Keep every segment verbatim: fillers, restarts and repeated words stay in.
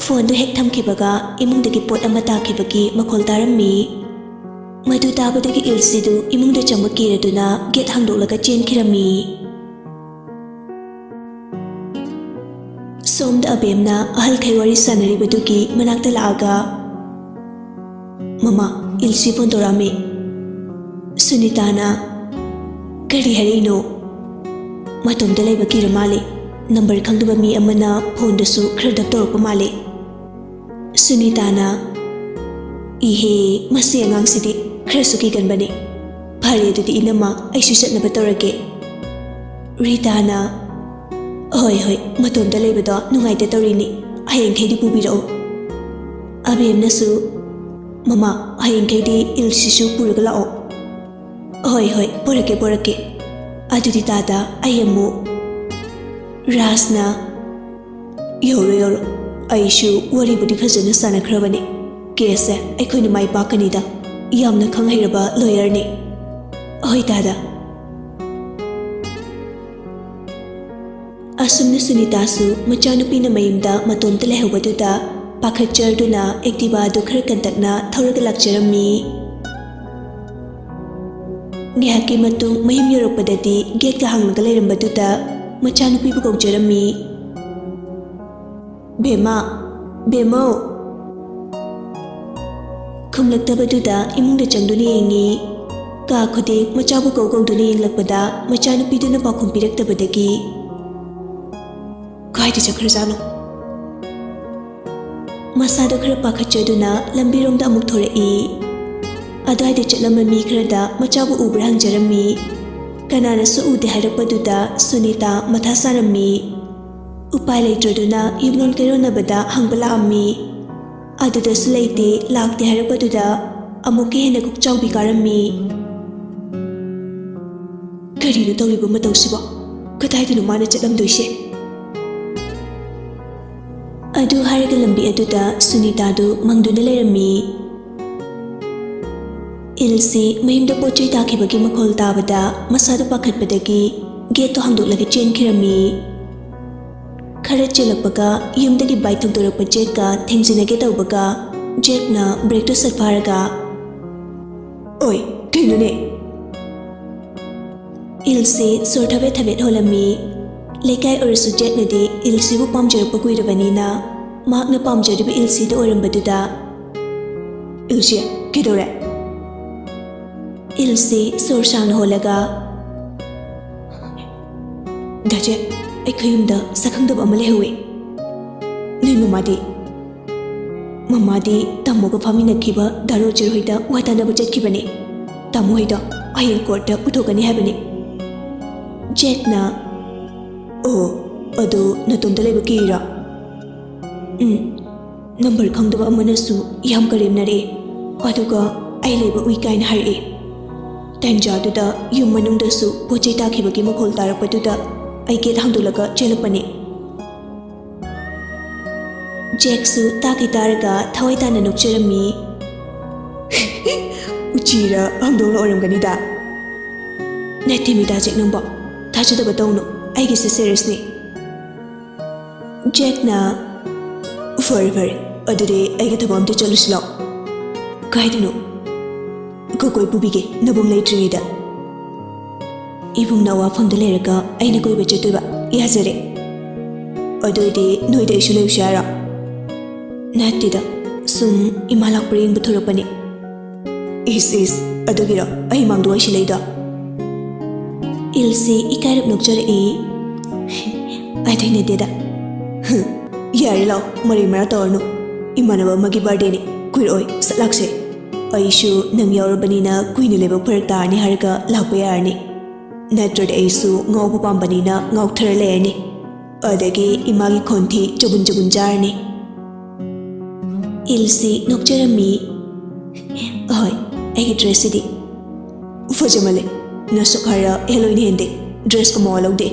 ꯐꯣꯟꯗꯨ ꯍꯦꯛ ꯊꯝꯈꯤꯕꯒ ꯏꯃꯨꯡꯗꯒꯤ ꯄꯣꯠ ꯑꯃ ꯇꯥꯈꯤꯕꯒꯤ ꯃꯈꯣꯜ ꯇꯥꯔꯝꯃꯤ꯫ ꯃꯗꯨ ꯇꯥꯕꯗꯒꯤ ꯏꯜꯁꯤꯗꯨ ꯏꯃꯨꯡꯗ ꯆꯪꯕ ꯀꯤꯔꯗꯨꯅ ꯒꯦꯠ ꯍꯥꯡꯗꯣꯛꯂꯒ ꯆꯦꯟꯈꯤꯔꯝꯃꯤ꯫ ꯁꯣꯝꯗ ꯑꯕꯦꯝꯅ ꯑꯍꯜꯈꯩ ꯋꯥꯔꯤ ꯁꯥꯟꯅꯔꯤꯕꯗꯨꯒꯤ ꯃꯅꯥꯛꯇ ꯂꯥꯛꯑꯒ, "ꯃꯃꯥ, ꯏꯜꯁꯤ ꯐꯣꯟ ꯇꯧꯔꯛꯑꯝꯃꯤ꯫" ꯁꯨꯅꯤꯇꯥꯅ, "ꯀꯔꯤ ꯍꯥꯏꯔꯛꯏꯅꯣ?" "ꯃꯇꯣꯝꯇ ꯂꯩꯕ ꯀꯤꯔ ꯃꯥꯜꯂꯦ꯫ ꯅꯝꯕꯔ ꯈꯪꯗꯕ ꯃꯤ ꯑꯃꯅ ꯐꯣꯟꯗꯁꯨ ꯈꯔ ꯗꯞ ꯇꯧꯔꯛꯄ ꯃꯥꯜꯂꯦ꯫" ꯁꯨꯅꯤꯇꯥꯅ, "ꯏꯍꯦ, ꯃꯁꯤ ꯑꯉꯥꯡꯁꯤꯗꯤ ꯈꯔꯁꯨ ꯀꯤꯒꯟꯕꯅꯤ꯫ ꯐꯔꯦ, ꯑꯗꯨꯗꯤ ꯏꯅꯝꯃ, ꯑꯩꯁꯨ ꯆꯠꯅꯕ ꯇꯧꯔꯒꯦ꯫" ꯔꯤꯇꯥꯅ, "ꯍꯣꯏ, ꯍꯣꯏ, ꯃꯇꯣꯝꯇ ꯂꯩꯕꯗꯣ ꯅꯨꯡꯉꯥꯏꯇ ꯇꯧꯔꯤꯅꯤ꯫ ꯍꯌꯦꯡꯈꯩꯗꯤ ꯄꯨꯕꯤꯔꯛꯎ꯫" ꯑꯕꯦꯝꯅꯁꯨ, "ꯃꯃꯥ, ꯍꯌꯦꯡꯈꯩꯗꯤ ꯏꯜꯁꯤꯁꯨ ꯄꯨꯔꯒ ꯂꯥꯛꯑꯣ꯫" "ꯍꯣꯏ, ꯍꯣꯏ, ꯄꯨꯔꯛꯀꯦ, ꯄꯨꯔꯛꯀꯦ꯫ ꯑꯗꯨꯗꯤ ꯇꯥꯗ, ꯑꯩ ꯑꯃꯨꯛ꯫" ꯔꯥꯖꯅ, "ꯌꯧꯔꯣ, ꯌꯧꯔꯣ꯫ ꯑꯩꯁꯨ ꯋꯥꯔꯤꯕꯨꯗꯤ ꯐꯖꯅ ꯁꯥꯟꯅꯈ꯭ꯔꯕꯅꯤ꯫ ꯀꯦꯁꯁꯦ ꯑꯩꯈꯣꯏꯅ ꯃꯥꯏ ꯄꯥꯛꯀꯅꯤꯗ꯫ ꯌꯥꯝꯅ ꯈꯪ ꯍꯩꯔꯕ ꯂꯣꯌꯔꯅꯤ꯫" "ꯍꯣꯏ, ꯇꯥꯗ꯫" ꯑꯁꯨꯝꯅ ꯁꯨꯅꯤꯇꯥꯁꯨ ꯃꯆꯥꯅꯨꯄꯤꯅ ꯃꯌꯨꯝꯗ ꯃꯇꯣꯝꯇ ꯂꯩꯍꯧꯕꯗꯨꯗ ꯄꯥꯈꯠꯆꯔꯗꯨꯅ ꯑꯦꯛꯇꯤꯚꯥꯗꯨ ꯈꯔ ꯀꯟꯇꯛꯅ ꯊꯧꯔꯒ ꯂꯥꯛꯆꯔꯝꯃꯤ꯫ ꯉꯥꯏꯍꯥꯛꯀꯤ ꯃꯇꯨꯡ ꯃꯌꯨꯝ ꯌꯧꯔꯛꯄꯗꯗꯤ ꯒꯦꯠꯀ ꯍꯥꯡꯂꯒ ꯂꯩꯔꯝꯕꯗꯨꯗ ꯃꯆꯥꯅꯨꯄꯤꯕꯨ ꯀꯧꯖꯔꯝꯃꯤ꯫ "ꯕꯦꯝꯃ, ꯕꯦꯝꯃꯧ!" ꯈꯨꯝꯂꯛꯇꯕꯗꯨꯗ ꯏꯃꯨꯡꯗ ꯆꯪꯗꯨꯅ ꯌꯦꯡꯉꯤ꯫ ꯀꯥ ꯈꯨꯗꯤꯡ ꯃꯆꯥꯕꯨ ꯀꯧ ꯀꯧꯗꯨꯅ ꯌꯦꯡꯂꯛꯄꯗ ꯃꯆꯥꯅꯨꯄꯤꯗꯨꯅ ꯄꯥꯎꯈꯨꯝ ꯄꯤꯔꯛꯇꯕꯗꯒꯤ, "ꯀꯥꯏꯗ ꯆꯠꯈ꯭ꯔꯖꯥꯠꯅꯣ?" ꯃꯁꯥꯗꯣ ꯈꯔ ꯄꯥꯈꯠꯆꯗꯨꯅ ꯂꯝꯕꯤꯔꯣꯝꯗ ꯑꯃꯨꯛ ꯊꯣꯔꯛꯏ꯫ ꯑꯗꯨꯋꯥꯏꯗ ꯆꯠꯂꯝꯕ ꯃꯤ ꯈꯔꯗ ꯃꯆꯥꯕꯨ ꯎꯕ꯭ꯔꯥ ꯍꯪꯖꯔꯝꯃꯤ꯫ ꯀꯅꯥꯅꯁꯨ ꯎꯗꯦ ꯍꯥꯏꯔꯛꯄꯗꯨꯗ ꯁꯨꯅꯤꯇꯥ ꯃꯊꯥ ꯁꯥꯔꯝꯃꯤ꯫ ꯎꯄꯥꯏ ꯂꯩꯇ꯭ꯔꯗꯨꯅ ꯌꯨꯝꯂꯣꯟ ꯀꯩꯔꯣꯟꯅꯕꯗ ꯍꯪꯕ ꯂꯥꯛꯑꯝꯃꯤ꯫ ꯑꯗꯨꯗꯁꯨ ꯂꯩꯇꯦ, ꯂꯥꯛꯇꯦ ꯍꯥꯏꯔꯛꯄꯗꯨꯗ ꯑꯃꯨꯛꯀ ꯍꯦꯟꯅ ꯀꯣꯛꯆꯥꯎꯕꯤ ꯀꯥꯔꯝꯃꯤ꯫ "ꯀꯔꯤꯅꯣ ꯇꯧꯔꯤꯕ ꯃꯇꯧꯁꯤꯕꯣ? ꯀꯗꯥꯏꯗꯅꯣ ꯃꯥꯅ ꯆꯠꯂꯝꯗꯣꯏꯁꯦ?" ꯑꯗꯨ ꯍꯥꯏꯔꯒ ꯂꯝꯕꯤ ꯑꯗꯨꯗ ꯁꯨꯅꯤꯇꯥꯗꯨ ꯃꯪꯗꯨꯅ ꯂꯩꯔꯝꯃꯤ꯫ ꯏꯜꯁꯤ ꯃꯌꯨꯝꯗ ꯄꯣꯠ ꯆꯩ ꯇꯥꯈꯤꯕꯒꯤ ꯃꯈꯣꯜ ꯇꯥꯕꯗ ꯃꯁꯥꯗꯨ ꯄꯥꯈꯠꯄꯗꯒꯤ ꯒꯦꯠꯇꯨ ꯍꯥꯡꯗꯣꯛꯂꯒ ꯆꯦꯟꯈꯤꯔꯝꯃꯤ꯫ ꯈꯔ ꯆꯦꯜꯂꯛꯄꯒ ꯌꯨꯝꯗꯒꯤ ꯕꯥꯏꯛ ꯊꯧꯗꯣꯔꯛꯄ ꯖꯦꯛꯀ ꯊꯦꯡꯖꯤꯟꯅꯒꯦ ꯇꯧꯕꯒ, ꯖꯦꯛꯅ ꯕ꯭ꯔꯦꯛꯇꯨ ꯁꯠ ꯐꯥꯔꯒ, "ꯑꯣꯏ, ꯀꯩꯅꯣꯅꯦ?" ꯏꯜꯁꯤ ꯁꯣꯔ ꯊꯕꯦꯠ ꯊꯕꯦꯠ ꯍꯣꯜꯂꯝꯃꯤ꯫ ꯂꯩꯀꯥꯏ ꯑꯣꯏꯔꯁꯨ ꯖꯦꯛꯅꯗꯤ ꯏꯜꯁꯤꯕꯨ ꯄꯥꯝꯖꯔꯛꯄ ꯀꯨꯏꯔꯕꯅꯤꯅ, ꯃꯍꯥꯛꯅ ꯄꯥꯝꯖꯔꯤꯕ ꯏꯜꯁꯤꯗ ꯑꯣꯏꯔꯝꯕꯗꯨꯗ, "ꯏꯜꯁꯤ, ꯀꯩꯗꯧꯔꯦ?" ꯏꯜꯁꯤ ꯁꯣꯔ ꯁꯥꯡꯅ ꯍꯣꯜꯂꯒ, "ꯗꯥ ꯖꯦꯛ, ꯑꯩꯈꯣꯏ ꯌꯨꯝꯗ ꯁꯛꯈꯪꯗꯕ ꯑꯃ ꯂꯩꯍꯧꯋꯤ꯫ ꯅꯣꯏ ꯃꯃꯥꯗꯤ?" "ꯃꯃꯥꯗꯤ ꯇꯥꯃꯣꯒ ꯐꯥꯃꯤꯟꯅꯈꯤꯕ ꯗꯥ ꯔꯣꯖꯔ ꯍꯣꯏꯗ ꯋꯥ ꯇꯥꯅꯕ ꯆꯠꯈꯤꯕꯅꯦ꯫ ꯇꯥꯃꯣ ꯍꯣꯏꯗꯣ ꯍꯌꯦꯡ ꯀꯣꯔꯠꯇ ꯄꯨꯊꯣꯛꯀꯅꯤ ꯍꯥꯏꯕꯅꯦ꯫" ꯖꯦꯛꯅ, "ꯑꯣ, ꯑꯗꯨ ꯅꯇꯣꯝꯇ ꯂꯩꯕ ꯀꯤꯔꯤꯔꯣ?" "ꯎꯝ, ꯅꯝꯕꯔ ꯈꯪꯗꯕ ꯑꯃꯅꯁꯨ ꯌꯥꯝ ꯀꯔꯦꯝꯅꯔꯛꯑꯦ, ꯑꯗꯨꯒ ꯑꯩ ꯂꯩꯕ ꯎꯏ ꯀꯥꯏꯅ ꯍꯥꯏꯔꯛꯑꯦ꯫ ꯇꯟꯖꯥꯗꯨꯗ ꯌꯨꯝ ꯃꯅꯨꯡꯗꯁꯨ ꯄꯣꯠ ꯆꯩ ꯇꯥꯈꯤꯕꯒꯤ ꯃꯈꯣꯜ ꯇꯥꯔꯛꯄꯗꯨꯗ ꯑꯩ ꯒꯦꯠ ꯍꯥꯡꯗꯣꯛꯂꯒ ꯆꯦꯜꯂꯛꯄꯅꯦ꯫" ꯖꯦꯛꯁꯨ ꯇꯥꯈꯤ ꯇꯥꯔꯒ ꯊꯋꯥꯏ ꯇꯥꯅ ꯅꯣꯛꯆꯔꯝꯃꯤ꯫ "ꯎꯆꯤꯔ ꯍꯧꯗꯣꯡꯂ ꯑꯣꯏꯔꯝꯒꯅꯤꯗ꯫" "ꯅꯠꯇꯦ ꯃꯤꯗꯥ ꯖꯦꯛ ꯅꯪꯕꯣ, ꯊꯥꯖꯗꯕ ꯇꯧꯅꯨ, ꯑꯩꯒꯤꯁꯦ ꯁꯦꯔꯤꯌꯁꯅꯤ꯫" ꯖꯦꯛꯅ, "ꯐꯔꯦ ꯐꯔꯦ, ꯑꯗꯨꯗꯤ ꯑꯩꯒꯤ ꯊꯕꯛ ꯑꯝꯇ ꯆꯠꯂꯨꯁꯤ ꯂꯥꯛꯑꯣ꯫" "ꯀꯥꯏꯗꯅꯣ?" "ꯀꯀꯣꯏ ꯄꯨꯕꯤꯒꯦ, ꯅꯕꯨꯡ ꯂꯩꯇ꯭ꯔꯤꯉꯩꯗ꯫" "ꯏꯕꯨꯡꯅ ꯋꯥꯐꯝꯗ ꯂꯩꯔꯒ ꯑꯩꯅ ꯀꯣꯏꯕ ꯆꯠꯇꯣꯏꯕ? ꯌꯥꯖꯔꯦ꯫" "ꯑꯗꯨ ꯑꯣꯏꯗꯤ ꯅꯣꯏꯗ ꯑꯩꯁꯨ ꯂꯩꯔꯨꯁꯤ ꯍꯥꯏꯔꯣ?" "ꯅꯠꯇꯦꯗ, ꯁꯨꯝ ꯏꯃꯥ ꯂꯥꯛꯄ꯭ꯔꯥ ꯌꯦꯡꯕ ꯊꯣꯔꯛꯄꯅꯦ꯫" "ꯏꯁ ꯏꯁ, ꯑꯗꯨꯒꯤꯔꯣ ꯑꯩ ꯃꯥꯡꯗ ꯋꯥꯏ ꯁꯤꯜꯂꯛꯏꯗꯣ?" ꯏꯜꯁꯤ ꯏꯀꯥꯏꯔꯞ ꯅꯣꯛꯆꯔꯛꯏ꯫ "ꯑꯗꯨꯏ ꯅꯠꯇꯦꯗ꯫" "ꯍꯝ, ꯌꯥꯔꯦ ꯂꯥꯛꯑꯣ, ꯃꯔꯩ ꯃꯔꯥ ꯇꯧꯔꯅꯨ꯫ ꯏꯃꯥꯟꯅꯕ ꯑꯃꯒꯤ ꯕꯥꯔꯗꯦꯅꯦ, ꯀꯨꯏꯔꯛꯑꯣꯏ, ꯁꯠ ꯂꯥꯛꯁꯦ꯫ ꯑꯩꯁꯨ ꯅꯪ ꯌꯥꯎꯔꯕꯅꯤꯅ ꯀꯨꯏꯅ ꯂꯩꯕ ꯐꯔꯛ ꯇꯥꯔꯅꯤ ꯍꯥꯏꯔꯒ ꯂꯥꯛꯄ ꯌꯥꯔꯅꯤ꯫ ꯅꯠꯇ꯭ꯔꯗꯤ ꯑꯩꯁꯨ ꯉꯥꯎꯕ ꯄꯥꯝꯕꯅꯤꯅ ꯉꯥꯎꯊꯔ ꯂꯩꯔꯅꯤ꯫ ꯑꯗꯒꯤ ꯏꯃꯥꯒꯤ ꯈꯣꯟꯊꯤ ꯆꯒꯨꯟ ꯆꯒꯨꯟ ꯆꯥꯔꯅꯤ꯫" ꯏꯜꯁꯤ ꯅꯣꯛꯆꯔꯝꯃꯤ꯫ "ꯑꯍꯣꯏ, ꯑꯩꯒꯤ ꯗ꯭ꯔꯦꯁꯁꯤꯗꯤ ꯐꯖꯃꯜꯂꯦ꯫ ꯅꯁꯛ ꯍꯥꯏꯔ ꯍꯦꯜꯂꯣꯏꯅ ꯍꯦꯟꯗꯦ꯫ ꯗ꯭ꯔꯦꯁꯀ ꯃꯋꯥ ꯂꯧꯗꯦ꯫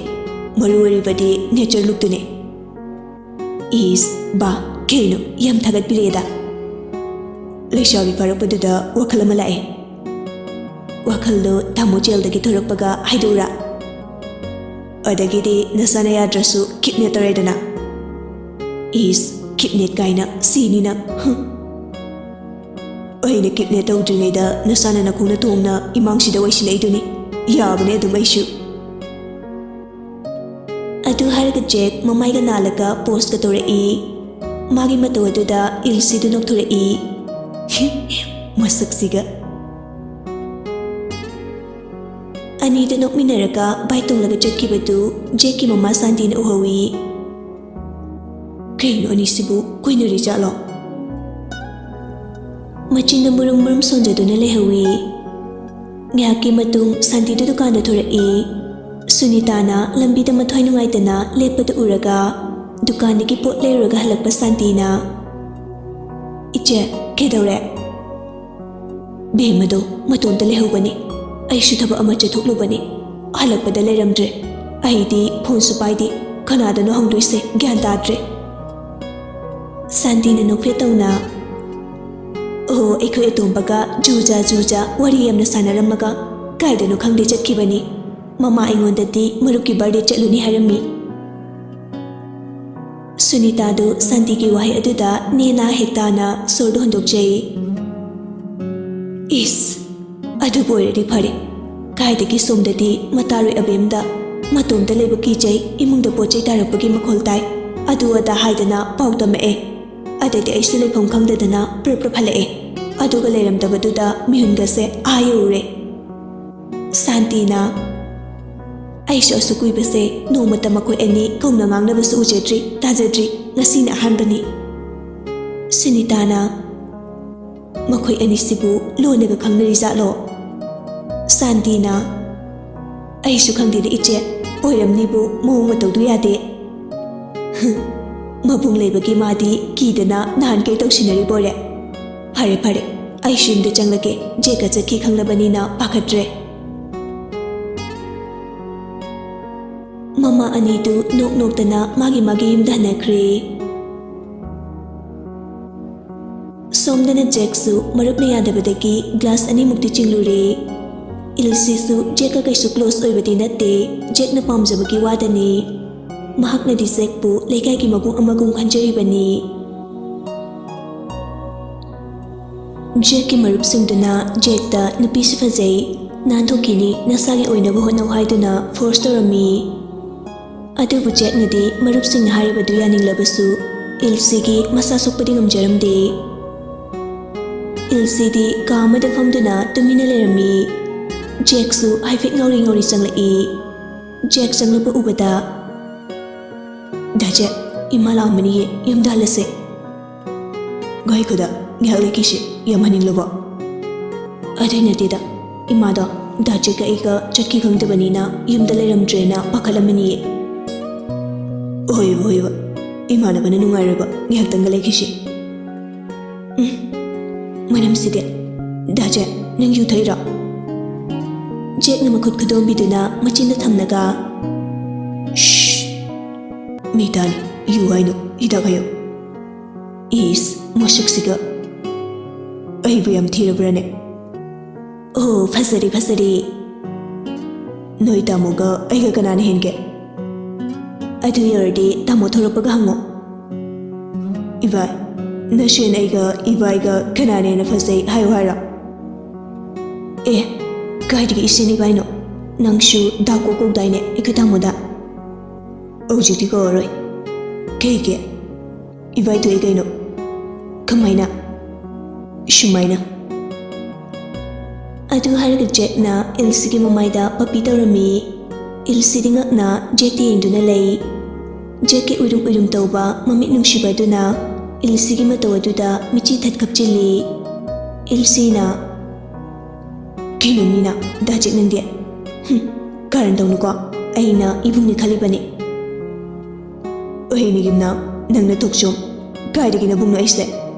ꯃꯔꯨ ꯑꯣꯏꯔꯤꯕꯗꯤ ꯅꯦꯆꯔ ꯂꯨꯛꯇꯨꯅꯦ꯫" "ꯏꯁ, ꯕꯥ, ꯀꯩꯅꯣ ꯌꯥꯝ ꯊꯥꯒꯠꯄꯤꯔꯛꯑꯦꯗ?" "ꯂꯩꯁꯥꯕꯤ ꯐꯥꯔꯛꯄꯗꯨꯗ ꯋꯥꯈꯜ ꯑꯃ ꯂꯥꯛꯑꯦ꯫" "ꯋꯥꯈꯜꯗꯣ ꯇꯥꯃꯣ ꯖꯦꯜꯗꯒꯤ ꯊꯣꯔꯛꯄꯒ ꯍꯥꯏꯗꯣꯛꯎꯔꯥ?" ꯑꯗꯒꯤꯗꯤ ꯅꯁꯥꯅ ꯌꯥꯗ꯭ꯔꯁꯨ ꯀꯤꯠꯅꯦꯠ ꯇꯧꯔꯦꯗꯅ꯫ ꯏꯁ, ꯀꯤꯠꯅꯦꯠ ꯀꯥꯏꯅ, ꯁꯤꯅꯤ ꯅꯪ꯫ ꯍꯨꯝ꯫ ꯑꯩꯅ ꯀꯤꯠꯅꯦꯠ ꯇꯧꯗ꯭ꯔꯤꯉꯩꯗ ꯅꯁꯥꯅ ꯅꯈꯣꯡꯅ ꯊꯣꯡꯅ ꯏꯃꯥꯡꯁꯤꯗ ꯑꯣꯏꯁꯤꯜꯂꯛꯏꯗꯨꯅꯤ꯫ ꯌꯥꯕꯅꯦ ꯑꯗꯨꯝ ꯑꯩꯁꯨ꯫ ꯑꯗꯨ ꯍꯥꯏꯔꯒ ꯖꯦꯛ ꯃꯃꯥꯏꯒ ꯅꯥꯜꯂꯒ ꯄꯣꯁꯀ ꯇꯧꯔꯛꯏ꯫ ꯃꯥꯒꯤ ꯃꯇꯧ ꯑꯗꯨꯗ ꯏꯜꯁꯤꯗꯨ ꯅꯣꯛꯊꯣꯔꯛꯏ꯫ ꯃꯁꯛꯁꯤꯒ꯫ ꯑꯅꯤꯗꯨ ꯅꯣꯛꯃꯤꯟꯅꯔꯒ ꯕꯥꯏꯛ ꯇꯣꯡꯂꯒ ꯆꯠꯈꯤꯕꯗꯨ ꯖꯦꯛꯀꯤ ꯃꯃꯥ ꯁꯥꯟꯇꯤꯅ ꯎꯍꯧꯏ꯫ ꯀꯩꯅꯣ ꯑꯅꯤꯁꯤꯕꯨ ꯀꯣꯏꯅꯔꯤꯖꯥꯠꯂꯣ? ꯃꯆꯤꯟꯗ ꯃꯨꯔꯨꯝ ꯃꯨꯔꯨꯝ ꯁꯣꯟꯖꯗꯨꯅ ꯂꯩꯍꯧꯏ꯫ ꯉꯥꯏꯍꯥꯛꯀꯤ ꯃꯇꯨꯡ ꯁꯥꯟꯇꯤꯗꯨ ꯗꯨꯀꯥꯟꯗ ꯊꯣꯔꯛꯏ꯫ ꯁꯨꯅꯤꯇꯥꯅ ꯂꯝꯕꯤꯗ ꯃꯊ꯭ꯋꯥꯏ ꯅꯨꯡꯉꯥꯏꯇꯅ ꯂꯦꯞꯄꯗꯨ ꯎꯔꯒ ꯗꯨꯀꯥꯟꯗꯒꯤ ꯄꯣꯠ ꯂꯩꯔꯨꯔꯒ ꯍꯜꯂꯛꯄ ꯁꯥꯟꯇꯤꯅ, "ꯏꯆꯦ, ꯀꯩꯗꯧꯔꯦ?" "ꯕꯦꯝꯃꯗꯣ ꯃꯇꯣꯝꯇ ꯂꯩꯍꯧꯕꯅꯤ꯫ ꯑꯩꯁꯨ ꯊꯕꯛ ꯑꯃ ꯆꯠꯊꯣꯛꯂꯨꯕꯅꯤ꯫ ꯍꯜꯂꯛꯄꯗ ꯂꯩꯔꯝꯗ꯭ꯔꯦ꯫ ꯑꯩꯗꯤ ꯐꯣꯟꯁꯨ ꯄꯥꯏꯗꯦ꯫ ꯀꯅꯥꯗꯅꯣ ꯍꯪꯗꯣꯏꯁꯦ ꯒ꯭ꯌꯥꯟ ꯇꯥꯗ꯭ꯔꯦ꯫" ꯁꯥꯟꯇꯤꯅ ꯅꯣꯛꯐꯦꯠ ꯇꯧꯅ, "ꯑꯣ, ꯑꯩꯈꯣꯏ ꯑꯇꯣꯝꯕꯒ ꯖꯨꯖꯥ ꯖꯨꯖꯥ ꯋꯥꯔꯤ ꯌꯥꯝꯅ ꯁꯥꯟꯅꯔꯝꯃꯒ ꯀꯥꯏꯗꯅꯣ ꯈꯪꯗꯦ ꯆꯠꯈꯤꯕꯅꯤ꯫ ꯃꯃꯥ ꯑꯩꯉꯣꯟꯗꯗꯤ ꯃꯔꯨꯞꯀꯤ ꯕꯥꯔꯗꯦ ꯆꯠꯂꯨꯅꯤ ꯍꯥꯏꯔꯝꯃꯤ꯫" ꯁꯨꯅꯤꯇꯥꯗꯨ ꯁꯥꯟꯇꯤꯒꯤ ꯋꯥꯍꯩ ꯑꯗꯨꯗ ꯅꯦꯅꯥ ꯍꯦꯛꯇꯥꯅ ꯁꯣꯔꯗꯨ ꯍꯣꯟꯗꯣꯛꯆꯩ꯫ "ꯏꯁ, ꯑꯗꯨꯕꯨ ꯑꯣꯏꯔꯗꯤ ꯐꯔꯦ꯫ ꯀꯥꯏꯗꯒꯤ ꯁꯣꯝꯗꯗꯤ ꯃꯇꯥꯔꯣꯏ ꯑꯕꯦꯝꯗ ꯃꯇꯣꯝꯇ ꯂꯩꯕ ꯀꯤꯖꯩ, ꯏꯃꯨꯡꯗ ꯄꯣꯠ ꯆꯩ ꯇꯥꯔꯛꯄꯒꯤ ꯃꯈꯣꯜ ꯇꯥꯏ, ꯑꯗꯨ ꯑꯗꯥ ꯍꯥꯏꯗꯅ ꯄꯥꯎ ꯇꯝꯃꯛꯑꯦ꯫ ꯑꯗꯩꯗꯤ ꯑꯩꯁꯨ ꯂꯩꯐꯝ ꯈꯪꯗꯗꯅ ꯄ꯭ꯔꯞ ꯄ꯭ꯔꯞ ꯍꯜꯂꯛꯑꯦ꯫ ꯑꯗꯨꯒ ꯂꯩꯔꯝꯗꯕꯗꯨꯗ ꯃꯤꯍꯨꯟꯒꯁꯦ ꯑꯥ ꯌꯧꯔꯨꯔꯦ꯫" ꯁꯥꯟꯇꯤꯅ, "ꯑꯩꯁꯨ ꯑꯁꯨꯛ ꯀꯨꯏꯕꯁꯦ ꯅꯣꯡꯃꯇ ꯃꯈꯣꯏ ꯑꯅꯤ ꯀꯧꯅ ꯉꯥꯡꯅꯕꯁꯨ ꯎꯖꯗ꯭ꯔꯤ, ꯇꯥꯖꯗ꯭ꯔꯤ꯫ ꯉꯁꯤꯅ ꯑꯍꯥꯟꯕꯅꯤ꯫" ꯁꯨꯅꯤꯇꯥꯅ, "ꯃꯈꯣꯏ ꯑꯅꯤꯁꯤꯕꯨ ꯂꯣꯟꯅꯒ ꯈꯪꯅꯔꯤꯖꯥꯠꯂꯣ?" ꯁꯥꯟꯇꯤꯅ, "ꯑꯩꯁꯨ ꯈꯪꯗꯦꯗ ꯏꯆꯦ, ꯑꯣꯏꯔꯝꯅꯤꯕꯨ, ꯃꯑꯣꯡ ꯃꯇꯧꯗꯨ ꯌꯥꯗꯦ꯫" "ꯃꯕꯨꯡ ꯂꯩꯕꯒꯤ ꯃꯥꯗꯤ ꯀꯤꯗꯅ ꯅꯍꯥꯟꯈꯩ ꯇꯧꯁꯤꯟꯅꯔꯤꯕꯣꯔꯦ꯫ ꯐꯔꯦ ꯐꯔꯦ, ꯑꯩꯁꯨ ꯌꯨꯝꯗ ꯆꯪꯂꯒꯦ, ꯖꯦꯛꯀ ꯆꯠꯈꯤ ꯈꯪꯂꯕꯅꯤꯅ ꯄꯥꯈꯠꯇ꯭ꯔꯦ꯫" ꯃꯃꯥ ꯑꯅꯤꯗꯨ ꯅꯣꯛ ꯅꯣꯛꯇꯅ ꯃꯥꯒꯤ ꯃꯥꯒꯤ ꯌꯨꯝꯗ ꯍꯟꯅꯈ꯭ꯔꯦ꯫ ꯁꯣꯝꯗꯅ ꯖꯦꯛꯁꯨ ꯃꯔꯨꯞꯅ ꯌꯥꯗꯕꯗꯒꯤ ꯒ꯭ꯂꯥꯁ ꯑꯅꯤꯃꯨꯛꯇꯤ ꯆꯤꯡꯂꯨꯔꯦ꯫ ꯏꯜꯁꯤꯁꯨ ꯖꯦꯛꯀ ꯀꯩꯁꯨ ꯀ꯭ꯂꯣꯁ ꯑꯣꯏꯕꯗꯤ ꯅꯠꯇꯦ꯫ ꯖꯦꯛꯅ ꯄꯥꯝꯖꯕꯒꯤ ꯋꯥꯗꯅꯤ꯫ ꯃꯍꯥꯛꯅꯗꯤ ꯖꯦꯛꯄꯨ ꯂꯩꯀꯥꯏꯒꯤ ꯃꯕꯨꯡ ꯑꯃꯒꯨꯝ ꯈꯟꯖꯔꯤꯕꯅꯤ꯫ ꯖꯦꯛꯀꯤ ꯃꯔꯨꯞꯁꯤꯡꯗꯨꯅ ꯖꯦꯛꯇ "ꯅꯨꯄꯤꯁꯤ ꯐꯖꯩ, ꯅꯥꯟꯊꯣꯛꯈꯤꯅꯤ, ꯅꯁꯥꯒꯤ ꯑꯣꯏꯅꯕ ꯍꯣꯠꯅꯧ" ꯍꯥꯏꯗꯨꯅ ꯐꯣꯔꯁ ꯇꯧꯔꯝꯃꯤ꯫ ꯑꯗꯨꯕꯨ ꯖꯦꯛꯅꯗꯤ ꯃꯔꯨꯞꯁꯤꯡꯅ ꯍꯥꯏꯔꯤꯕꯗꯨ ꯌꯥꯅꯤꯡꯂꯕꯁꯨ ꯏꯜꯁꯤꯒꯤ ꯃꯁꯥ ꯁꯣꯛꯄꯗꯤ ꯉꯝꯖꯔꯝꯗꯦ꯫ ꯏꯜꯁꯤꯗꯤ ꯀꯥ ꯑꯃꯗ ꯐꯝꯗꯨꯅ ꯇꯨꯃꯤꯟꯅ ꯂꯩꯔꯝꯃꯤ꯫ ꯖꯦꯛꯁꯨ ꯍꯥꯏꯐꯦꯠ ꯉꯥꯎꯔꯤ ꯉꯥꯎꯔꯤ ꯆꯪꯂꯛꯏ꯫ ꯖꯦꯛ ꯆꯪꯂꯛꯄ ꯎꯕꯗ, "ꯗꯥ ꯖꯦꯛ, ꯏꯃꯥ ꯂꯥꯛꯑꯝꯃꯅꯤꯌꯦ, ꯌꯨꯝꯗ ꯍꯜꯂꯁꯦ꯫" "ꯉꯥꯏꯈꯣꯗ, ꯉꯥꯏꯍꯥꯛ ꯂꯩꯈꯤꯁꯤ, ꯌꯥꯝ ꯍꯟꯅꯤꯡꯂꯕꯣ?" "ꯑꯗꯨꯏ ꯅꯠꯇꯦꯗ, ꯏꯃꯥꯗꯣ ꯗꯥ ꯖꯦꯛꯀ ꯑꯩꯒ ꯆꯠꯈꯤ ꯈꯪꯗꯕꯅꯤꯅ ꯌꯨꯝꯗ ꯂꯩꯔꯝꯗ꯭ꯔꯦꯅ ꯄꯥꯈꯠꯂꯝꯃꯅꯤꯌꯦ꯫" "ꯍꯣꯏꯕ, ꯍꯣꯏꯕ, ꯏꯃꯥꯟꯅꯕꯅ ꯅꯨꯡꯉꯥꯏꯔꯣꯏꯕ, ꯉꯥꯏꯍꯥꯛꯇꯪꯒ ꯂꯩꯈꯤꯁꯤ꯫" ꯎꯝ, ꯃꯅꯝꯁꯤꯗꯤ꯫ "ꯗꯥ ꯖꯦꯛ, ꯅꯪ ꯌꯨ ꯊꯛꯏꯔꯣ?" ꯖꯦꯛꯅ ꯃꯈꯨꯠ ꯈꯨꯗꯣꯝꯕꯤꯗꯨꯅ ꯃꯆꯤꯟꯗ ꯊꯝꯂꯒ, "ꯁ꯭ꯁ! ꯃꯤ ꯇꯥꯅꯤ, ꯌꯨ ꯍꯥꯏꯅꯨ, ꯍꯤꯗꯥꯛ ꯍꯥꯏꯌꯨ꯫" ꯏꯁ, ꯃꯁꯛꯁꯤꯒ꯫ "ꯑꯩꯕꯨ ꯌꯥꯝ ꯊꯤꯔꯕ꯭ꯔꯥꯅꯦ?" "ꯑꯣ, ꯐꯖꯔꯦ, ꯐꯖꯔꯦ꯫" "ꯅꯣꯏ ꯇꯥꯃꯣꯒ ꯑꯩꯒ ꯀꯅꯥꯅ ꯍꯦꯟꯒꯦ?" "ꯑꯗꯨ ꯑꯣꯏꯔꯗꯤ ꯇꯥꯃꯣ ꯊꯣꯔꯛꯄꯒ ꯍꯪꯉꯣ꯫" "ꯏꯕꯥꯏ, ꯅꯁꯦꯟ ꯑꯩꯒ ꯏꯕꯥꯏꯒ ꯀꯅꯥꯅ ꯍꯦꯟꯅ ꯐꯖꯩ ꯍꯥꯏꯌꯨ ꯍꯥꯏꯔꯣ?" "ꯑꯦ, ꯀꯥꯏꯗꯒꯤ ꯏꯁꯦꯟ ꯏꯕꯥꯏꯅꯣ? ꯅꯪꯁꯨ ꯗꯥ ꯀꯣꯛ ꯀꯧꯗꯥꯏꯅꯦ ꯑꯩꯒ ꯇꯥꯃꯣꯗ?" "ꯍꯧꯖꯤꯛꯇꯤ ꯀꯧꯔꯔꯣꯏ꯫" "ꯀꯩꯒꯤ?" "ꯏꯕꯥꯏ ꯊꯣꯛꯑꯦ ꯀꯩꯅꯣ꯫" "ꯀꯃꯥꯏꯅ?" "ꯁꯨꯃꯥꯏꯅ꯫" ꯑꯗꯨ ꯍꯥꯏꯔꯒ ꯖꯦꯛꯅ ꯏꯜꯁꯤꯒꯤ ꯃꯃꯥꯏꯗ ꯄꯞꯄꯤ ꯇꯧꯔꯝꯃꯤ꯫ ꯏꯜꯁꯤꯗꯤ ꯉꯛꯅ ꯖꯦꯛꯇ ꯌꯦꯡꯗꯨꯅ ꯂꯩ꯫ ꯖꯦꯛꯀꯤ ꯎꯏꯔꯨꯝ ꯎꯏꯔꯨꯝ ꯇꯧꯕ ꯃꯃꯤꯠ ꯅꯨꯡꯁꯤꯕ ꯑꯗꯨꯅ ꯏꯜꯁꯤꯒꯤ ꯃꯇꯧ ꯑꯗꯨꯗ ꯃꯤꯠꯆꯤ ꯊꯠ ꯀꯞꯆꯤꯜꯂꯤ꯫ ꯏꯜꯁꯤꯅ, "ꯀꯩꯅꯣ ꯃꯤꯅ ꯗꯥ ꯖꯦꯛ ꯅꯪꯗꯤ? ꯍꯨꯝ, ꯀꯥꯔꯟ ꯇꯧꯅꯨꯀꯣ, ꯑꯩꯅ ꯏꯕꯨꯡꯅꯤ ꯈꯜꯂꯤꯕꯅꯤ꯫" "ꯑꯩꯅ ꯌꯨꯝꯅꯥꯝ, ꯅꯪꯅ ꯊꯣꯛꯆꯣꯝ꯫ ꯀꯥꯏꯗꯒꯤ ꯅꯕꯨꯡꯅꯣ ꯑꯩꯁꯦ?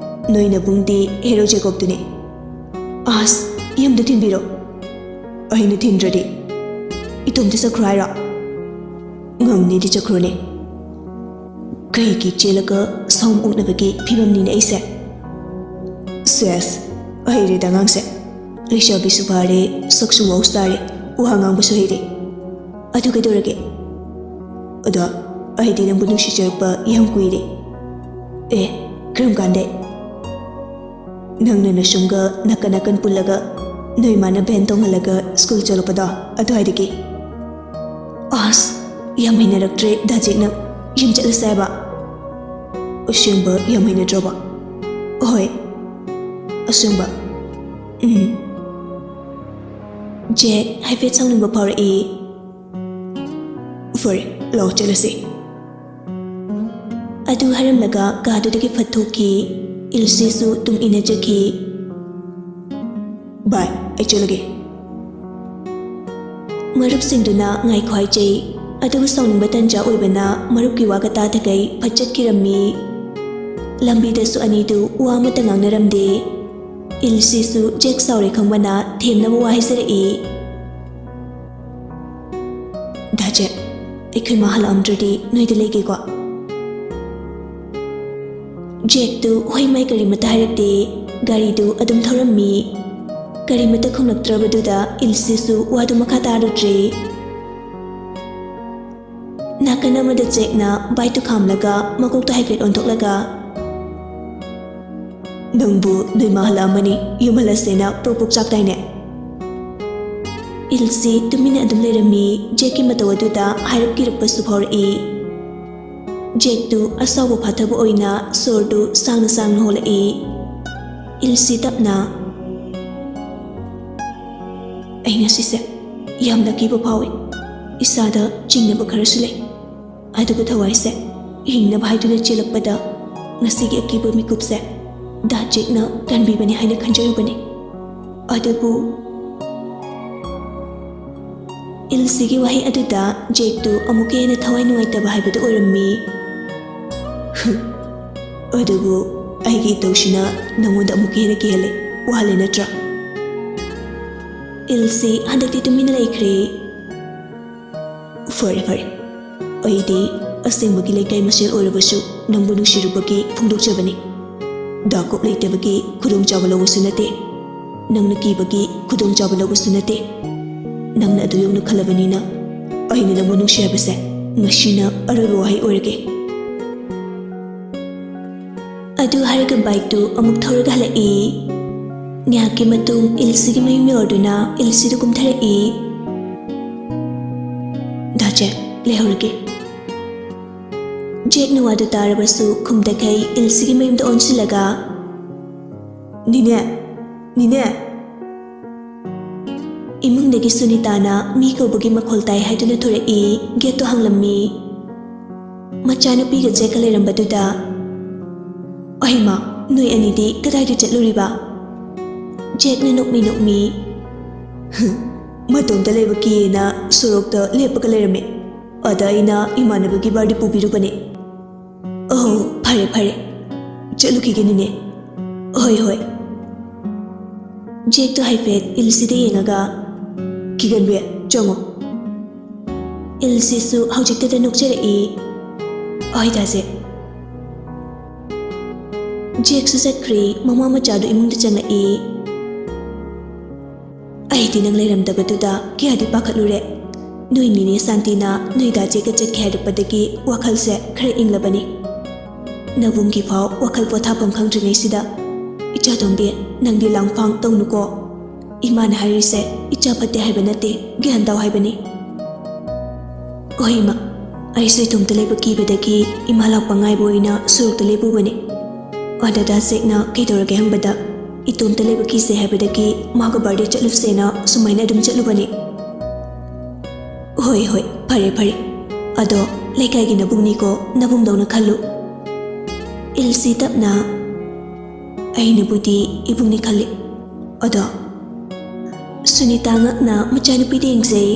ꯅꯣꯏ ꯅꯕꯨꯡꯗꯤ ꯍꯦꯔꯣ ꯖꯦꯀꯣꯕꯇꯨꯅꯤ꯫" "ꯑꯁ, ꯌꯨꯝꯗ ꯊꯤꯟꯕꯤꯔꯣ꯫" "ꯑꯩꯅ ꯊꯤꯟꯗ꯭ꯔꯗꯤ ꯏꯇꯣꯝꯇ ꯆꯠꯈ꯭ꯔꯣ ꯍꯥꯏꯔꯣ?" "ꯉꯝꯅꯤꯗꯤ ꯆꯠꯈ꯭ꯔꯣꯅꯦ꯫ ꯀꯩꯒꯤ ꯆꯦꯜꯂꯒ ꯁꯥꯎꯝ ꯑꯣꯛꯅꯕꯒꯤ ꯐꯤꯕꯝꯅꯤꯅꯦ ꯑꯩꯁꯦ?" "ꯁꯦꯁ, ꯑꯍꯩꯔꯦꯗ ꯑꯉꯥꯡꯁꯦ꯫ ꯂꯩꯁꯥꯕꯤꯁꯨ ꯐꯥꯔꯦ, ꯁꯛꯁꯨ ꯃꯧꯁꯨ ꯇꯥꯔꯦ, ꯋꯥ ꯉꯥꯡꯕꯁꯨ ꯍꯩꯔꯦ꯫ ꯑꯗꯨ ꯀꯩꯗꯧꯔꯒꯦ? ꯑꯗꯣ ꯑꯩꯗꯤ ꯅꯪꯕꯨ ꯅꯨꯡꯁꯤꯖꯔꯛꯄ ꯌꯥꯝ ꯀꯨꯏꯔꯦ꯫ ꯑꯦ, ꯀꯔꯝ ꯀꯥꯟꯗꯩ? ꯅꯪꯅ ꯅꯁꯨꯝꯒ ꯅꯥꯀꯟ ꯅꯥꯀꯟ ꯄꯨꯜꯂꯒ ꯅꯣꯏ ꯃꯥꯅ ꯚꯦꯟ ꯇꯣꯡꯍꯜꯂꯒ ꯁ꯭ꯀꯨꯜ ꯆꯠꯂꯛꯄꯗꯣ ꯑꯗꯨꯋꯥꯏꯗꯒꯤ꯫ ꯑꯁ, ꯌꯥꯝ ꯍꯩꯅꯔꯛꯇ꯭ꯔꯦ ꯗꯥ ꯖꯦꯛꯅ꯫ ꯌꯨꯝ ꯆꯠꯂꯁꯦ ꯍꯥꯏꯕ? ꯑꯁꯦꯡꯕ ꯌꯥꯝ ꯍꯩꯅꯗ꯭ꯔꯕ? ꯍꯣꯏ, ꯑꯁꯦꯡꯕ꯫ ꯎꯝ꯫ ꯖꯦꯛ ꯍꯥꯏꯐꯦꯠ ꯁꯥꯎꯅꯤꯡꯕ ꯐꯥꯎꯔꯛꯏ꯫ ꯐꯔꯦ, ꯂꯥꯛꯑꯣ ꯆꯠꯂꯁꯦ꯫ ꯑꯗꯨ ꯍꯥꯏꯔꯝꯂꯒ ꯀꯥꯗꯨꯗꯒꯤ ꯐꯠ ꯊꯣꯛꯈꯤ꯫ ꯏꯜꯁꯤꯁꯨ ꯇꯨꯡ ꯏꯟꯅ ꯆꯠꯈꯤ꯫ ꯚꯥꯏ, ꯑꯩ ꯆꯠꯂꯒꯦ꯫ ꯃꯔꯨꯞꯁꯤꯡꯗꯨꯅ ꯉꯥꯏꯈꯣ ꯍꯥꯏꯖꯩ꯫ ꯑꯗꯨꯕꯨ ꯁꯥꯎꯅꯤꯡꯕ ꯇꯟꯖꯥ ꯑꯣꯏꯕꯅ ꯃꯔꯨꯞꯀꯤ ꯋꯥꯒ ꯇꯥꯗꯈꯩ ꯐꯠ ꯆꯠꯈꯤꯔꯝꯃꯤ꯫ ꯂꯝꯕꯤꯗꯁꯨ ꯑꯅꯤꯗꯨ ꯋꯥ ꯑꯃꯠꯇ ꯉꯥꯡꯅꯔꯝꯗꯦ꯫ ꯏꯜꯁꯤꯁꯨ ꯖꯦꯛ ꯁꯥꯎꯔꯦ ꯈꯪꯕꯅ ꯊꯦꯝꯅꯕ ꯋꯥ ꯍꯥꯏꯖꯔꯛꯏ꯫ ꯗꯥ ꯖꯦꯛ, ꯑꯩꯈꯣꯏ ꯃꯥ ꯍꯜꯂꯛꯑꯝꯗ꯭ꯔꯗꯤ ꯅꯣꯏꯗ ꯂꯩꯒꯦꯀꯣ꯫ ꯖꯦꯛꯇꯨ ꯍꯣꯏ ꯃꯥꯏ ꯀꯔꯤꯃꯠꯇ ꯍꯥꯏꯔꯛꯇꯦ꯫ ꯒꯥꯔꯤꯗꯨ ꯑꯗꯨꯝ ꯊꯧꯔꯝꯃꯤ꯫ ꯀꯔꯤꯃꯠꯇ ꯈꯨꯝꯂꯛꯇ꯭ꯔꯕꯗꯨꯗ ꯏꯜꯁꯤꯁꯨ ꯋꯥꯗꯨ ꯃꯈꯥ ꯇꯥꯔꯨꯗ꯭ꯔꯦ꯫ ꯅꯥꯀꯟ ꯑꯃꯗ ꯖꯦꯛꯅ ꯕꯥꯏꯛꯇꯨ ꯈꯥꯝꯂꯒ ꯃꯀꯣꯛꯇ ꯍꯥꯏꯐꯦꯠ ꯑꯣꯟꯊꯣꯛꯂꯒ, "ꯅꯪꯕꯨ ꯅꯣꯏ ꯃꯥ ꯍꯜꯂꯛꯑꯝꯃꯅꯤ, ꯌꯨꯝ ꯍꯜꯂꯁꯦꯅ ꯄ꯭ꯔꯣꯛ ꯄ꯭ꯔꯣꯛ ꯆꯥꯛꯇꯥꯏꯅꯦ?" ꯏꯜꯁꯤ ꯇꯨꯃꯤꯟꯅ ꯑꯗꯨꯝ ꯂꯩꯔꯝꯃꯤ꯫ ꯖꯦꯛꯀꯤ ꯃꯇꯧ ꯑꯗꯨꯗ ꯍꯥꯏꯔꯞ ꯀꯤꯔꯛꯄꯁꯨ ꯐꯥꯎꯔꯛꯏ꯫ ꯖꯦꯛꯇꯨ ꯑꯁꯥꯎꯕ ꯐꯥꯊꯕ ꯑꯣꯏꯅ ꯁꯣꯔꯗꯨ ꯁꯥꯡꯅ ꯁꯥꯡꯅ ꯍꯣꯜꯂꯛꯏ꯫ ꯏꯜꯁꯤ ꯇꯞꯅ, "ꯑꯩ ꯉꯁꯤꯁꯦ ꯌꯥꯝꯅ ꯑꯀꯤꯕ ꯐꯥꯎꯏ꯫ ꯏꯁꯥꯗ ꯆꯤꯡꯅꯕ ꯈꯔꯁꯨ ꯂꯩ꯫ ꯑꯗꯨꯕꯨ ꯊꯋꯥꯏꯁꯦ ꯍꯤꯡꯅꯕ ꯍꯥꯏꯗꯨꯅ ꯆꯦꯜꯂꯛꯄꯗ ꯉꯁꯤꯒꯤ ꯑꯀꯤꯕ ꯃꯤꯀꯨꯞꯁꯦ ꯗꯥ ꯖꯦꯛꯅ ꯀꯟꯕꯤꯕꯅꯤ ꯍꯥꯏꯅ ꯈꯟꯖꯔꯨꯕꯅꯤ꯫ ꯑꯗꯨꯕꯨ..." ꯏꯜꯁꯤꯒꯤ ꯋꯥꯍꯩ ꯑꯗꯨꯗ ꯖꯦꯛꯇꯨ ꯑꯃꯨꯛꯀ ꯍꯦꯟꯅ ꯊꯋꯥꯏ ꯅꯨꯡꯉꯥꯏꯇꯕ ꯍꯥꯏꯕꯗꯨ ꯑꯣꯏꯔꯝꯃꯤ꯫ "ꯑꯗꯨꯕꯨ ꯑꯩꯒꯤ ꯏꯇꯧꯁꯤꯅ ꯅꯉꯣꯟꯗ ꯑꯃꯨꯛꯀ ꯍꯦꯟꯅ ꯀꯤꯍꯜꯂꯦ, ꯋꯥꯍꯜꯂꯦ ꯅꯠꯇ꯭ꯔꯥ?" ꯏꯜꯁꯤ ꯍꯟꯗꯛꯇꯤ ꯇꯨꯃꯤꯟꯅ ꯂꯩꯈ꯭ꯔꯦ꯫ "ꯐꯔꯦ, ꯐꯔꯦ꯫ ꯑꯩꯗꯤ ꯑꯁꯦꯡꯕꯒꯤ ꯂꯩꯀꯥꯏ ꯃꯁꯦꯜ ꯑꯣꯏꯔꯕꯁꯨ ꯅꯪꯕꯨ ꯅꯨꯡꯁꯤꯔꯨꯕꯒꯤ ꯐꯣꯡꯗꯣꯛꯆꯕꯅꯤ꯫ ꯗꯥꯀꯨꯞ ꯂꯩꯇꯕꯒꯤ ꯈꯨꯗꯣꯡꯆꯥꯕ ꯂꯧꯕꯁꯨ ꯅꯠꯇꯦ꯫ ꯅꯪꯅ ꯀꯤꯕꯒꯤ ꯈꯨꯗꯣꯡꯆꯥꯕ ꯂꯧꯕꯁꯨ ꯅꯠꯇꯦ꯫ ꯅꯪꯅ ꯑꯗꯨ ꯌꯧꯅ ꯈꯜꯂꯕꯅꯤꯅ ꯑꯩꯅ ꯅꯪꯕꯨ ꯅꯨꯡꯁꯤ ꯍꯥꯏꯕꯁꯦ ꯉꯁꯤꯅ ꯑꯔꯣꯏꯕ ꯋꯥꯍꯩ ꯑꯣꯏꯔꯒꯦ꯫ ꯑꯗꯨ ꯍꯥꯏꯔꯒ ꯕꯥꯏꯛꯇꯨ ꯑꯃꯨꯛ ꯊꯧꯔꯒ ꯍꯜꯂꯛꯏ꯫ ꯉꯥꯏꯍꯥꯛꯀꯤ ꯃꯇꯨꯡ ꯏꯜꯁꯤꯒꯤ ꯃꯌꯨꯝ ꯌꯧꯔꯗꯨꯅ ꯏꯜꯁꯤꯗꯨ ꯀꯨꯝꯊꯔꯛꯏ꯫ "ꯗꯥ ꯖꯦꯛ, ꯂꯩꯍꯧꯔꯒꯦ꯫" ꯖꯦꯛꯅ ꯋꯥꯗꯨ ꯇꯥꯔꯕꯁꯨ ꯈꯨꯝꯗꯈꯩ ꯏꯜꯁꯤꯒꯤ ꯃꯌꯨꯝꯗ ꯑꯣꯟꯁꯤꯜꯂꯒ, "ꯅꯤꯅꯦ, ꯅꯤꯅꯦ!" ꯏꯃꯨꯡꯗꯒꯤ ꯁꯨꯅꯤꯇꯥꯅ ꯃꯤ ꯀꯧꯕꯒꯤ ꯃꯈꯣꯜ ꯇꯥꯏ ꯍꯥꯏꯗꯨꯅ ꯊꯣꯔꯛꯏ꯫ ꯒꯦꯠꯇꯣ ꯍꯥꯡꯂꯝꯃꯤ꯫ ꯃꯆꯥꯅꯨꯄꯤꯒ ꯖꯦꯛꯀ ꯂꯩꯔꯝꯕꯗꯨꯗ, "ꯑꯍꯩꯃꯥ, ꯅꯣꯏ ꯑꯅꯤꯗꯤ ꯀꯗꯥꯏꯗ ꯆꯠꯂꯨꯔꯤꯕ?" ꯖꯦꯛꯅ ꯅꯣꯛꯃꯤ ꯅꯣꯛꯃꯤ, "ꯃꯇꯣꯝꯇ ꯂꯩꯕ ꯀꯤꯌꯦꯅ ꯁꯣꯔꯣꯛꯇ ꯂꯦꯞꯄꯒ ꯂꯩꯔꯝꯃꯦ꯫ ꯑꯗ ꯑꯩꯅ ꯏꯃꯥꯟꯅꯕꯒꯤ ꯕꯥꯔꯗꯤ ꯄꯨꯕꯤꯔꯨꯕꯅꯦ꯫" "ꯑꯣ, ꯐꯔꯦ, ꯐꯔꯦ꯫ ꯆꯠꯂꯨꯈꯤꯒꯦ, ꯅꯤꯅꯦ꯫" "ꯍꯣꯏ, ꯍꯣꯏ꯫" ꯖꯦꯛꯇꯣ ꯍꯥꯏꯐꯦꯠ ꯏꯜꯁꯤꯗ ꯌꯦꯡꯉꯒ, "ꯀꯤꯒꯟꯕꯤ, ꯆꯪꯉꯣ꯫" ꯏꯜꯁꯤꯁꯨ ꯍꯧꯖꯤꯛꯇꯗ ꯅꯣꯛꯆꯔꯛꯏ꯫ "ꯍꯣꯏ, ꯗꯥ ꯖꯦꯛ꯫" ꯖꯦꯛꯁꯨ ꯆꯠꯈ꯭ꯔꯦ꯫ ꯃꯃꯥ ꯃꯆꯥꯗꯨ ꯏꯃꯨꯡꯗ ꯆꯪꯂꯛꯏ꯫ "ꯑꯩꯗꯤ ꯅꯪ ꯂꯩꯔꯝꯗꯕꯗꯨꯗ ꯀꯌꯥꯗꯤ ꯄꯥꯈꯠꯂꯨꯔꯦ꯫ ꯅꯣꯏ ꯅꯤꯅꯦ ꯁꯥꯟꯇꯤꯅ ꯅꯣꯏ ꯗꯥ ꯖꯦꯛꯀ ꯆꯠꯈꯤ ꯍꯥꯏꯔꯛꯄꯗꯒꯤ ꯋꯥꯈꯜꯁꯦ ꯈꯔ ꯏꯪꯂꯕꯅꯤ꯫ ꯅꯕꯨꯡꯒꯤꯐꯥꯎ ꯋꯥꯈꯜ ꯄꯣꯊꯥꯐꯝ ꯈꯪꯗ꯭ꯔꯤꯉꯩꯁꯤꯗ꯫ ꯏꯆꯥꯇꯣꯝꯕꯤ, ꯅꯪꯗꯤ ꯂꯥꯡꯐꯥꯡ ꯇꯧꯅꯨꯀꯣ꯫ ꯏꯃꯥꯅ ꯍꯥꯏꯔꯤꯁꯦ ꯏꯆꯥ ꯐꯠꯇꯦ ꯍꯥꯏꯕ ꯅꯠꯇꯦ, ꯒ꯭ꯌꯥꯟ ꯇꯥꯎ ꯍꯥꯏꯕꯅꯤ꯫" "ꯍꯣꯏ, ꯏꯃꯥ꯫ ꯑꯩꯁꯨ ꯏꯇꯣꯝꯇ ꯂꯩꯕ ꯀꯤꯕꯗꯒꯤ ꯏꯃꯥ ꯂꯥꯛꯄ ꯉꯥꯏꯕ ꯑꯣꯏꯅ ꯁꯣꯔꯣꯛꯇ ꯂꯦꯞꯄꯨꯕꯅꯤ꯫ ꯑꯗ ꯗꯥ ꯖꯦꯛꯅ ꯀꯩꯗꯧꯔꯒꯦ ꯍꯪꯕꯗ, ꯏꯇꯣꯝꯇ ꯂꯩꯕ ꯀꯤꯖꯩ ꯍꯥꯏꯕꯗꯒꯤ ꯃꯥꯒ ꯕꯥꯔꯗꯦ ꯆꯠꯂꯨꯁꯦꯅ ꯁꯨꯃꯥꯏꯅ ꯑꯗꯨꯝ ꯆꯠꯂꯨꯕꯅꯤ꯫" "ꯍꯣꯏ, ꯍꯣꯏ, ꯐꯔꯦ, ꯐꯔꯦ꯫ ꯑꯗꯣ ꯂꯩꯀꯥꯏꯒꯤ ꯅꯕꯨꯡꯅꯤꯀꯣ, ꯅꯕꯨꯡꯗꯧꯅ ꯈꯜꯂꯨ꯫" ꯏꯜꯁꯤ ꯇꯞꯅ, "ꯑꯩꯅꯕꯨꯗꯤ ꯏꯕꯨꯡꯅꯤ ꯈꯜꯂꯤ꯫ ꯑꯗꯣ꯫" ꯁꯨꯅꯤꯇꯥ ꯉꯛꯅ ꯃꯆꯥꯅꯨꯄꯤꯗ ꯌꯦꯡꯖꯩ꯫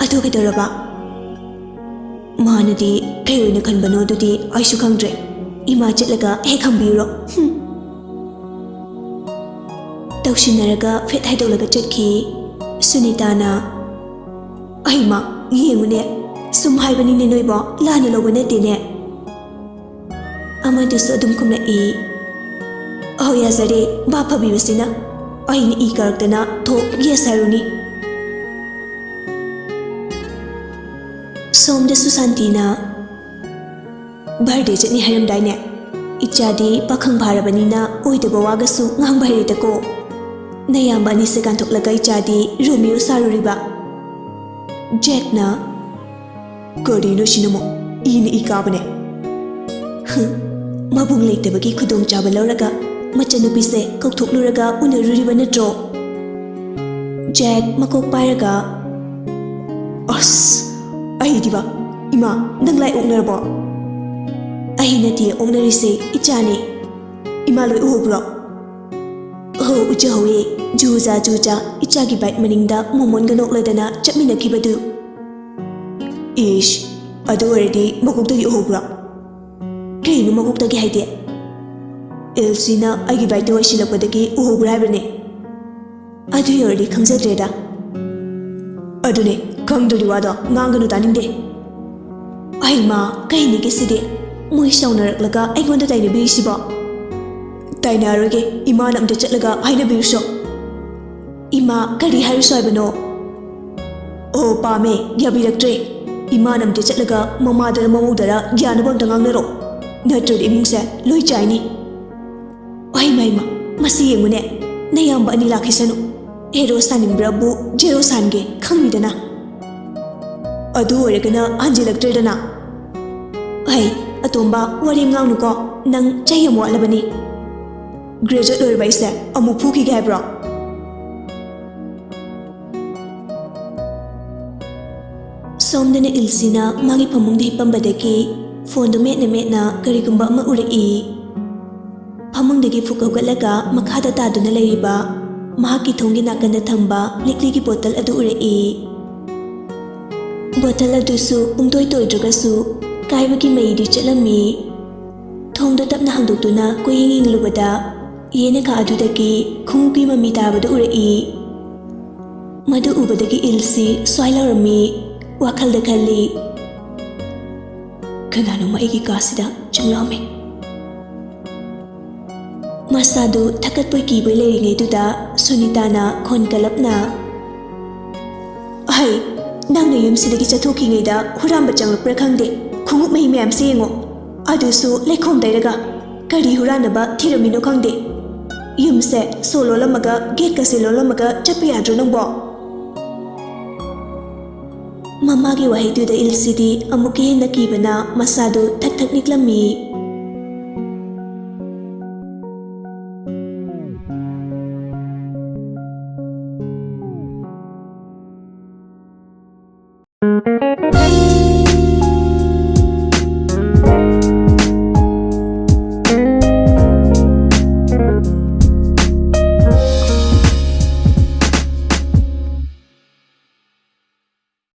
"ꯑꯗꯨ ꯀꯩꯗꯧꯔꯕ?" "ꯃꯥꯅꯗꯤ ꯀꯩ ꯑꯣꯏꯅ ꯈꯟꯕꯅꯣ ꯑꯗꯨꯗꯤ ꯑꯩꯁꯨ ꯈꯪꯗ꯭ꯔꯦ꯫ ꯏꯃꯥ ꯆꯠꯂꯒ ꯍꯦꯛ ꯍꯪꯕꯤꯌꯨꯔꯣ?" ꯍꯨꯝ꯫ ꯇꯧꯁꯤꯟꯅꯔꯒ ꯐꯦꯠ ꯍꯥꯏꯗꯣꯛꯂꯒ ꯆꯠꯈꯤ꯫ ꯁꯨꯅꯤꯇꯥꯅ, "ꯑꯩꯃ, ꯌꯦꯡꯉꯨꯅꯦ, ꯁꯨꯝ ꯍꯥꯏꯕꯅꯤꯅꯦ ꯅꯣꯏꯕꯣ, ꯂꯥꯟꯅ ꯂꯧꯕ ꯅꯠꯇꯦꯅꯦ꯫" ꯑꯃꯗꯨꯁꯨ ꯑꯗꯨꯝ ꯈꯨꯝꯂꯛꯏ, "ꯑꯍꯣ, ꯌꯥꯖꯔꯦ, ꯚꯥꯞ ꯐꯕꯤꯕꯁꯤꯅ꯫ ꯑꯩꯅ ꯏ ꯀꯥꯔꯛꯇꯅ ꯊꯣꯛ ꯌꯦꯁ ꯍꯥꯏꯔꯨꯅꯤ꯫ ꯁꯣꯝꯗꯁꯨ ꯁꯥꯟꯇꯤꯅ, "ꯕꯥꯔꯗꯦ ꯆꯠꯅꯤ ꯍꯥꯏꯔꯝꯗꯥꯏꯅꯦ? ꯏꯆꯥꯗꯤ ꯄꯥꯈꯪ ꯐꯥꯔꯕꯅꯤꯅ ꯑꯣꯏꯗꯕ ꯋꯥꯒꯁꯨ ꯉꯥꯡꯕ ꯍꯩꯔꯦꯗꯀꯣ꯫ ꯅꯌꯥꯝꯕ ꯑꯅꯤꯁꯦ ꯀꯥꯟꯊꯣꯛꯂꯒ ꯏꯆꯥꯗꯤ ꯔꯣꯃꯤꯌꯣ ꯁꯥꯔꯨꯔꯤꯕ?" ꯖꯦꯛꯅ, "ꯀꯔꯤꯅꯣ ꯁꯤꯅꯃꯣ? ꯏꯅ ꯏ ꯀꯥꯕꯅꯦ꯫" ꯍꯨꯝ, ꯃꯕꯨꯡ ꯂꯩꯇꯕꯒꯤ ꯈꯨꯗꯣꯡꯆꯥꯕ ꯂꯧꯔꯒ ꯃꯆꯟꯅꯨꯄꯤꯁꯦ ꯀꯧꯊꯣꯛꯂꯨꯔꯒ ꯎꯅꯔꯨꯔꯤꯕ ꯅꯠꯇ꯭ꯔꯣ? ꯖꯦꯛ ꯃꯀꯣꯛ ꯄꯥꯏꯔꯒ, "ꯑꯁ, ꯑꯩꯗꯤꯕ, ꯏꯃꯥ, ꯅꯪ ꯂꯥꯏ ꯑꯣꯛꯅꯔꯕꯣ?" "ꯑꯩ ꯅꯠꯇꯦ ꯑꯣꯛꯅꯔꯤꯁꯦ, ꯏꯆꯥꯅꯦ꯫ ꯏꯃꯥ ꯂꯣꯏ ꯎꯍꯧꯕ꯭ꯔꯣ?" "ꯑꯍꯣ, ꯎꯖꯍꯧꯋꯦ꯫ ꯖꯨꯖꯥ ꯖꯨꯖꯥ ꯏꯆꯥꯒꯤ ꯕꯥꯏꯛ ꯃꯅꯤꯡꯗ ꯃꯣꯃꯣꯟꯒ ꯅꯣꯛꯂꯗꯅ ꯆꯠꯃꯤꯟꯅꯈꯤꯕꯗꯨ꯫" "ꯏꯁ, ꯑꯗꯨ ꯑꯣꯏꯔꯗꯤ ꯃꯀꯣꯛꯇꯒꯤ ꯎꯍꯧꯕ꯭ꯔꯣ?" "ꯀꯩꯅꯣ ꯃꯀꯣꯛꯇꯒꯤ ꯍꯥꯏꯗꯤ?" "ꯑꯦꯜꯁꯤꯅ ꯑꯩꯒꯤ ꯕꯥꯏꯛꯇ ꯋꯥꯏꯁꯤꯜꯂꯛꯄꯗꯒꯤ ꯎꯍꯧꯕ꯭ꯔꯥ ꯍꯥꯏꯕꯅꯦ꯫" "ꯑꯗꯨ ꯌꯧꯔꯗꯤ ꯈꯪꯖꯗ꯭ꯔꯦꯗ꯫" "ꯑꯗꯨꯅꯦ, ꯈꯪꯗ꯭ꯔꯗꯤ ꯋꯥꯗꯣ ꯉꯥꯡꯒꯅꯨ, ꯇꯥꯅꯤꯡꯗꯦ꯫" "ꯑꯩ ꯃꯥ, ꯀꯩꯅꯤꯒꯦ ꯁꯤꯗꯤ? ꯃꯣꯏ ꯁꯥꯎꯅꯔꯛꯂꯒ ꯑꯩꯉꯣꯟꯗ ꯇꯥꯏꯅꯕꯤꯔꯤꯁꯤꯕꯣ?" "ꯇꯥꯏꯅꯔꯣꯏꯒꯦ, ꯏꯃꯥꯅ ꯑꯝꯇ ꯆꯠꯂꯒ ꯍꯥꯏꯅꯕꯤꯔꯨꯁꯣ꯫" "ꯏꯃꯥ, ꯀꯔꯤ ꯍꯥꯏꯔꯨꯁꯣ ꯍꯥꯏꯕꯅꯣ?" "ꯑꯣ, ꯄꯥꯝꯃꯦ, ꯌꯥꯕꯤꯔꯛꯇ꯭ꯔꯦ꯫ ꯏꯃꯥꯅ ꯑꯝꯇ ꯆꯠꯂꯒ ꯃꯃꯥꯗꯔ ꯃꯃꯧꯗꯔ ꯌꯥꯅꯕ ꯑꯝꯇ ꯉꯥꯡꯅꯔꯣ, ꯅꯠꯇ꯭ꯔꯗꯤ ꯏꯃꯨꯡꯁꯦ ꯂꯣꯏ ꯆꯥꯏꯅꯤ꯫" "ꯍꯩꯃ, ꯍꯩꯃ, ꯃꯁꯤ ꯌꯦꯡꯉꯨꯅꯦ, ꯅꯌꯥꯝꯕ ꯑꯅꯤ ꯂꯥꯛꯈꯤꯁꯅꯨ꯫ ꯍꯦꯔꯣ ꯁꯥꯅꯤꯡꯕ꯭ꯔꯕꯨ ꯖꯦꯔꯣ ꯁꯥꯟꯒꯦ, ꯈꯪꯉꯤꯗꯅ꯫ ꯑꯗꯨ ꯑꯣꯏꯔꯒꯅ ꯍꯟꯖꯤꯜꯂꯛꯇ꯭ꯔꯦꯗꯅ꯫" "ꯍꯩ, ꯑꯇꯣꯝꯕ, ꯋꯥꯔꯤ ꯉꯥꯡꯅꯨꯀꯣ, ꯅꯪ ꯆꯍꯤ ꯑꯃ ꯋꯥꯠꯂꯕꯅꯤ꯫ ꯒ꯭ꯔꯦꯖꯨꯑꯦꯠ ꯂꯣꯏꯔꯕ ꯑꯩꯁꯦ ꯑꯃꯨꯛ ꯐꯨꯈꯤꯒꯦ ꯍꯥꯏꯕ꯭ꯔꯣ?" ꯁꯣꯝꯗꯅ ꯏꯜꯁꯤꯅ ꯃꯥꯒꯤ ꯐꯃꯨꯡꯗ ꯍꯤꯞꯄꯝꯕꯗꯒꯤ ꯐꯣꯟꯗꯨ ꯃꯦꯠꯅ ꯃꯦꯠꯅ ꯀꯔꯤꯒꯨꯝꯕ ꯑꯃ ꯎꯔꯛꯏ꯫ ꯐꯃꯨꯡꯗꯒꯤ ꯐꯨꯛ ꯍꯧꯒꯠꯂꯒ ꯃꯈꯥꯗ ꯇꯥꯗꯨꯅ ꯂꯩꯔꯤꯕ ꯃꯍꯥꯛꯀꯤ ꯊꯣꯡꯒꯤ ꯅꯥꯀꯟꯗ ꯊꯝꯕ ꯂꯤꯛꯂꯤꯒꯤ ꯕꯣꯇꯜ ꯑꯗꯨ ꯎꯔꯛꯏ꯫ ꯕꯣꯇꯜ ꯑꯗꯨꯁꯨ ꯄꯨꯡꯇꯣꯏ ꯇꯣꯏꯗ꯭ꯔꯒꯁꯨ ꯀꯥꯏꯕꯒꯤ ꯃꯩꯗꯤ ꯆꯠꯂꯝꯃꯤ꯫ ꯊꯣꯡꯗꯣ ꯇꯞꯅ ꯍꯥꯡꯗꯣꯛꯇꯨꯅ ꯀꯣꯏꯌꯦꯡ ꯌꯦꯡꯂꯨꯕꯗ ꯌꯦꯅꯈꯥ ꯑꯗꯨꯗꯒꯤ ꯈꯣꯡꯎꯞꯀꯤ ꯃꯃꯤ ꯇꯥꯕꯗꯨ ꯎꯔꯛꯏ꯫ ꯃꯗꯨ ꯎꯕꯗꯒꯤ ꯏꯜꯁꯤ ꯁ꯭ꯋꯥꯏ ꯂꯥꯎꯔꯝꯃꯤ, ꯋꯥꯈꯜꯗ ꯈꯜꯂꯤ, "ꯀꯅꯥꯅꯣꯝꯃ ꯑꯩꯒꯤ ꯀꯥꯁꯤꯗ ꯆꯪꯂꯛꯑꯝꯃꯤ꯫" ꯃꯁꯥꯗꯨ ꯊꯛꯀꯠꯄꯣꯏ ꯀꯤꯕꯣꯏ ꯂꯩꯔꯤꯉꯩꯗꯨꯗ ꯁꯨꯅꯤꯇꯥꯅ ꯈꯣꯟ ꯀꯜꯂꯞꯅ, "ꯍꯩ, ꯅꯪꯅ ꯌꯨꯝꯁꯤꯗꯒꯤ ꯆꯠꯊꯣꯛꯈꯤꯉꯩꯗ ꯍꯨꯔꯥꯟꯕ ꯆꯪꯂꯛꯄ꯭ꯔꯥ ꯈꯪꯗꯦ, ꯈꯣꯡꯎꯞ ꯃꯍꯤ ꯃꯌꯥꯝꯁꯦ ꯌꯦꯡꯉꯣ, ꯑꯗꯨꯁꯨ ꯂꯩꯈꯣꯝ ꯇꯩꯔꯒ꯫ ꯀꯔꯤ ꯍꯨꯔꯥꯟꯅꯕ ꯊꯤꯔꯝꯃꯤꯅꯣ ꯈꯪꯗꯦ꯫ ꯌꯨꯝꯁꯦ ꯁꯣ ꯂꯣꯜꯂꯝꯃꯒ, ꯒꯦꯠꯀꯁꯦ ꯂꯣꯜꯂꯝꯃꯒ ꯆꯠꯄ ꯌꯥꯗ꯭ꯔꯣ ꯅꯪꯕꯣ?" ꯃꯃꯥꯒꯤ ꯋꯥꯍꯩꯗꯨꯗ ꯏꯜꯁꯤꯗꯤ ꯑꯃꯨꯛꯀ ꯍꯦꯟꯅ ꯀꯤꯕꯅ ꯃꯁꯥꯗꯨ ꯊꯛ ꯊꯛ ꯅꯤꯛꯂꯝꯃꯤ꯫